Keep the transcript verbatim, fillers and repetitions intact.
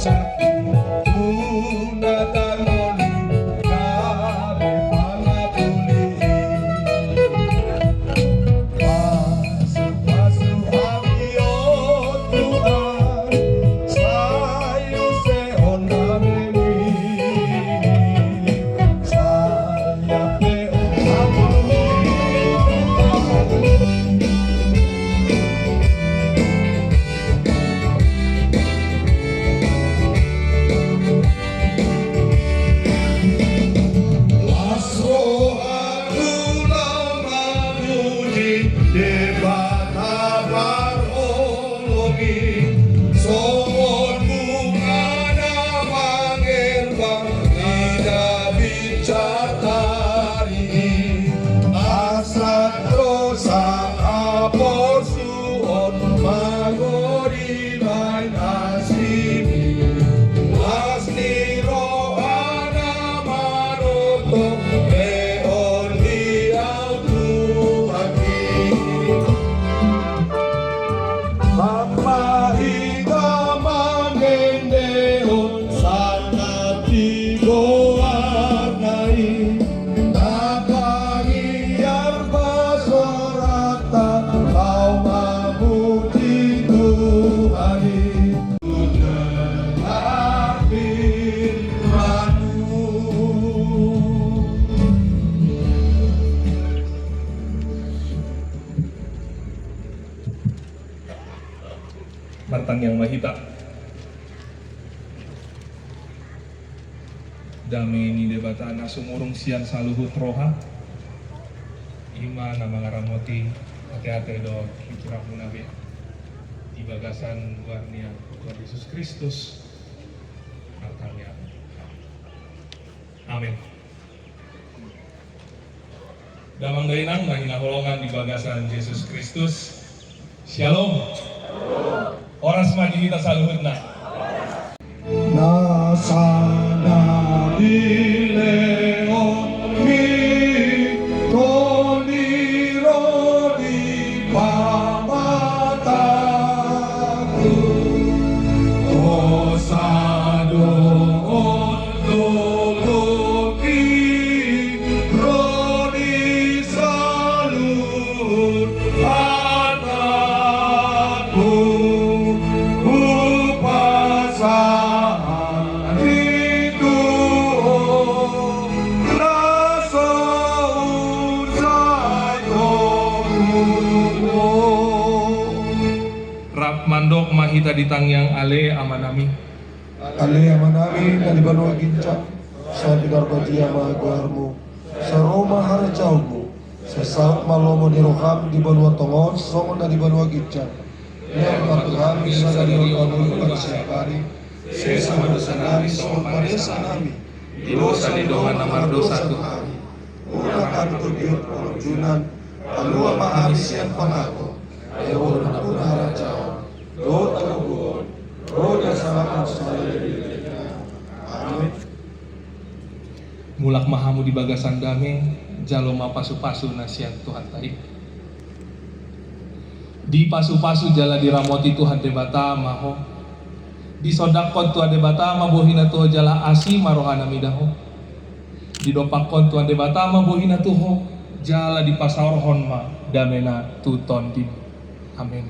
Las rohangku laho mamuji Debata parholong i, songon bunga na mangerbang di tapian tari i. Asa do sahaporsuon mago di baen asimi, las ni rohana manongtong lehon di ahu Tuhan i. Lam ma hita mangendehon sangkap di goarna i, na pangiar ba sorata laho mamuji Tuhan i. Martangiang ma hita. Dame ni Debata na sumurung sian saluhut roha, i ma na mangaramoti ateate dohot pikiranmuna be di bagasan goar ni Tuhan Jesus Kristus. Martangiang. Amen. Damang dainang na hinaholongan di bagasan Jesus Kristus. Syalom. Horas ma di hita saluhutna. Nasa na dilehonmi, toni ro di pamatangku, hosa do on. Tongtong i ro di saluhut hatangku, hupasahat i tu Ho, na so husahathon tu Ho. Rap mandok ma hita di tangiang. Ale Amanami. Ale Amanami na di banua ginjang, sai pinarbadia ma goarmu, sai ro ma harajaonmu, sai saut ma lomo ni roham di banua tonga on songon na di banua ginjang. Lehon ma tu hami sadari on hangoluan siapari, sesa ma dosanami songon panesanami di dosa ni dongan na mardosa tu hami. Unang hami togihon tu pangunjunan, palua ma hami sian pangago. Ai Ho do nampuna harajaon dohot hagogoon dohot hasangapon saleleng ni lelengna. Amen. Mulak ma hamu di bagasan dame, jalo ma pasupasu na sian Tuhanta i. Dipasupasu jala diramoti Tuhan Debata ma ho. Disondangkon Tuhan Debata ma bohina tu ho jala asi ma rohana mida ho. Didompakkon Tuhan Debata ma bohina tu ho, jala dipasaorhon ma damena tu tondim. Amen.